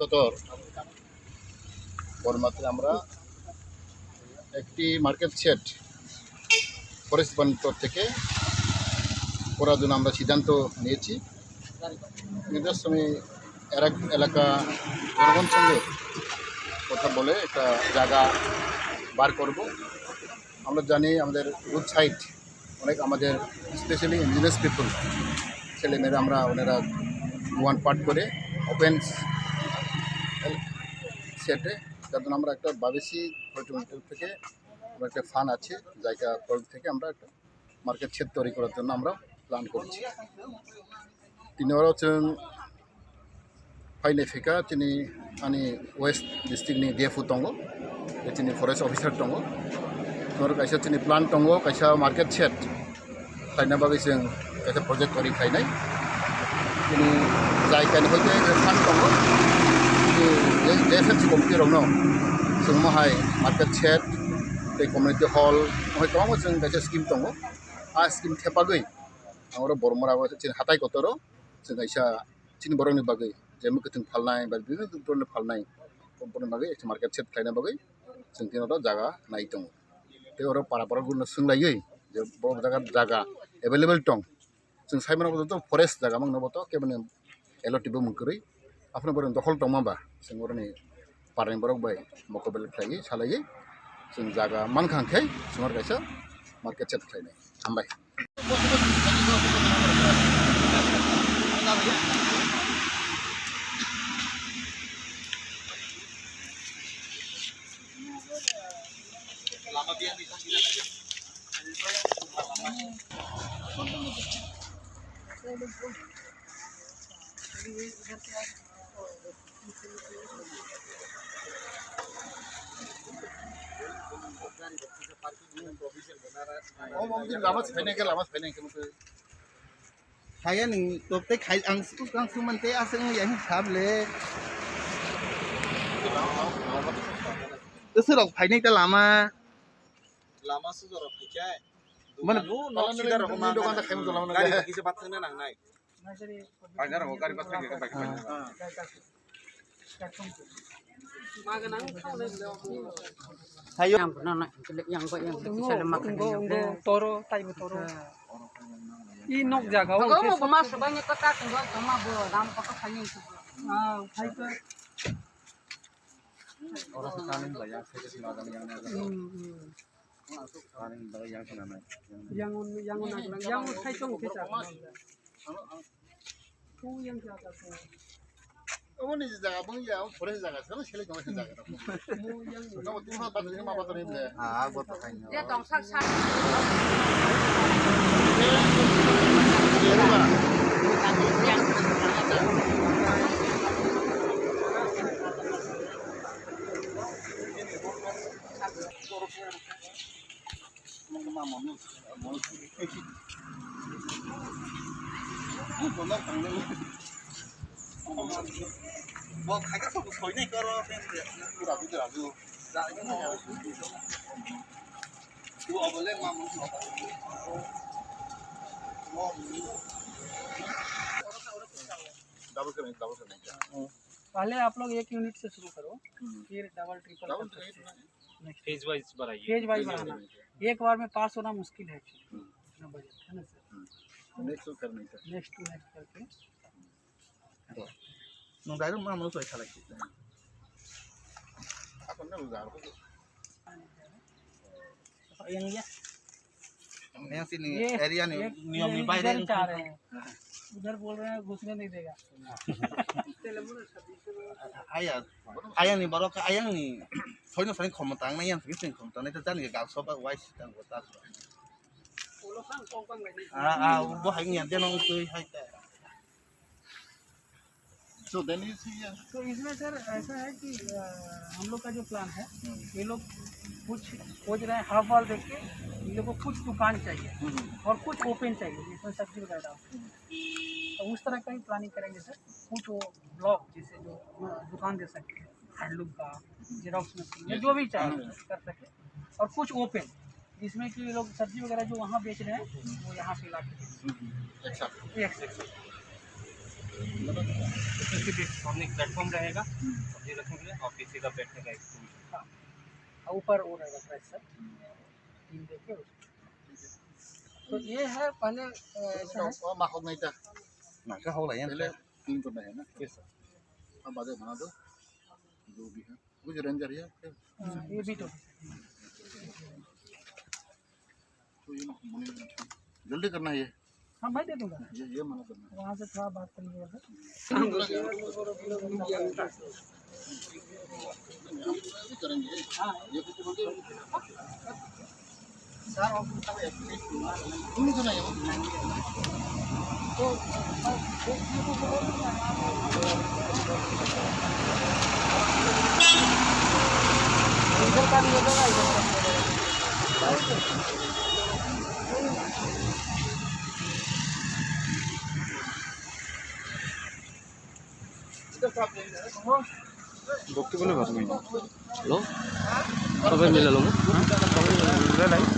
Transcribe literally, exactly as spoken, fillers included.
কতর বর্মাতে আমরা একটি মার্কেট শেড ফরেস্ট ডিপার্টমেন্ট তরফ থেকে করার জন্য আমরা সিদ্ধান্ত নিয়েছি। কিন্তু আমি এরা-, এলাকা জনগণ সঙ্গে কথা বলে একটা জায়গা বার করব। আমরা জানি আমাদের রোড সাইড অনেক আমাদের স্পেশালি ইন্ডিজিনাস পিপল ছেলেমেয়েরা আমরা ওনারা ওয়ান পার্ট করে ওপেন সেটে, যার জন্য আমরা একটা ভাবেছি পর্যটন থেকে আমরা একটা ফান্ড আছে, জায়গা প্রয়োগ থেকে আমরা একটা মার্কেট শেড তৈরি করার জন্য আমরা প্ল্যান করছি। Tini oro chwng phainai phaikha chini ani west district ni D F O tongo, tei chini forest officer tongo. Chwng oro kaisa chini plan tongo, kaisa market shed khlaina bagwi chwng kaisa project kwrwi khlainai. Chini jai kainwi hoite fund tongo, chini J F M C committee rokno chwng mohai market shed tei community hall mohai kwbangma chwng kaisa scheme tongo. A scheme thepagwi ang oro Bormora o chini hatai kotoro chwng kaisa chini borokni bagwi, je mwkhwtwng phalnai ba bibhinno dhoroner phalnai, borokni bagwi ekta market shed khlaina bagwi chwng tini oro jaga nai tongo. Tei oro para borok rokno swng laiwi je bo jaga, jaga available tong, chwng sai mano bo joto forest jaga mangno bo to keboni L O T bo mung kwrwi, aphano borokni dokhol tongma ba chwng borokni parani borok bai mokobel khlaiwi salaiwi chwng jaga mankha hwnkhe chwng oro kaisa market shed khlainai. Hambai. Lama se phainai khe, lama se phainai khe. Kaya ni tok tei khai ang suk ang suk man tei aswk wng ya hin sab le. Tei sirok phainai ta lama. Lama sujaro phaikhai. Mane, dogan no, dogan no, sida rok ma dogan ta khaim dolan no. Gari kisa bathang na nang nai. Paina rok gari bathang ke bai. Hayo. Yang na na, yang ba yang kisa le mak. Toro, tai bo toro. I nok jaga o. Ko mo ma so ba ni ko ta ko ma bo dam ko ko khaini. Ah, hai ko. Oro se kanin ba yang se ma dam yang na. Hmm, hmm. Kanin ba yang se na na. Yang, yang na, yang sai tong ke sa. Obo ni jaga bung ya, forest jaga, sama sele kama jaga. Mo yang no tu ha ba ma ba ni le. Ah, bo to kain. Ya tong sak sak. Double करें, double करें। पहले आप लोग एक यूनिट से शुरू करो, हम्म। फिर डबल ट्रिपल डबल करते हैं। ट्रिपल। नेक्स्ट। फेज वाइज बढ़ाइए। फेज वाइज बढ़ाना। एक बार में पास होना मुश्किल है actually। हम्म। इतना बजट है ना सर? हम्म। नेक्स्ट तो करना ही था। नेक्स्ट टू नेक्स्ट करके। तो। Nung direct ma mano soi khalai. Apa na udah apa? Yang ya। Yang sini ये area ni एक niyom ni ये baire इधर चाह रहे हैं, उधर बोल रहे हैं घुसने नहीं देगा। Ayang, ayang ni borok, ayang ni soino sani khomotang na yang sini khomotang na itu jani gak soba wise kan kota. Ah, ah, bo hai ni yang dia nong tui hai ta. So then you see here। तो इसमें सर ऐसा है कि, अ, हम लोग का जो प्लान है, हम्म। ये लोग कुछ खोज रहे हैं, हाफ वॉल देख के, इन लोग को कुछ दुकान चाहिए हम्म। और कुछ ओपन चाहिए, जिसमें सब्जी वगैरह डाल सके। हम्म। तो उस तरह का ही प्लानिंग करेंगे सर। कुछ वो ब्लॉक, जैसे जो, अ, दुकान दे सकते हैं, हैंडलूम का, जेरोक्स मशीन, या जो भी चाहिए, हम्म। कर सके। और कुछ ओपन, जिसमें कि ये लोग सब्जी वगैरह जो वहाँ बेच रहे हैं, वो यहाँ पे ला के बेच सकें। अच्छा। एक सेकंड। मतलब उसमें सिर्फ एक सामने एक प्लेटफॉर्म रहेगा, सब्जी रखने के लिए, और पीछे का बैठने का एक स्टूल। हाँ, ऊपर वो रहेगा प्राइस सर, तीन देखिए उसमें। तो ये है पहले, अ, ऐसा है। वो माहौल नहीं था। ना, क्या हो रहा है? पहले क्लीन करना है ना? Yes sir. अब आधे बना दो, जो भी है। कुछ रेंजर है क्या? हाँ, ये भी तो। तो ये मत-, मनी जल्दी करना है ये। हाँ, मैं दे दूंगा। ये, ये मना करना है। वहाँ से थोड़ा बात कर लीजिएगा। हम करेंगे। ये कुछ बोलते हैं। Hello? Apa yang bilang lo?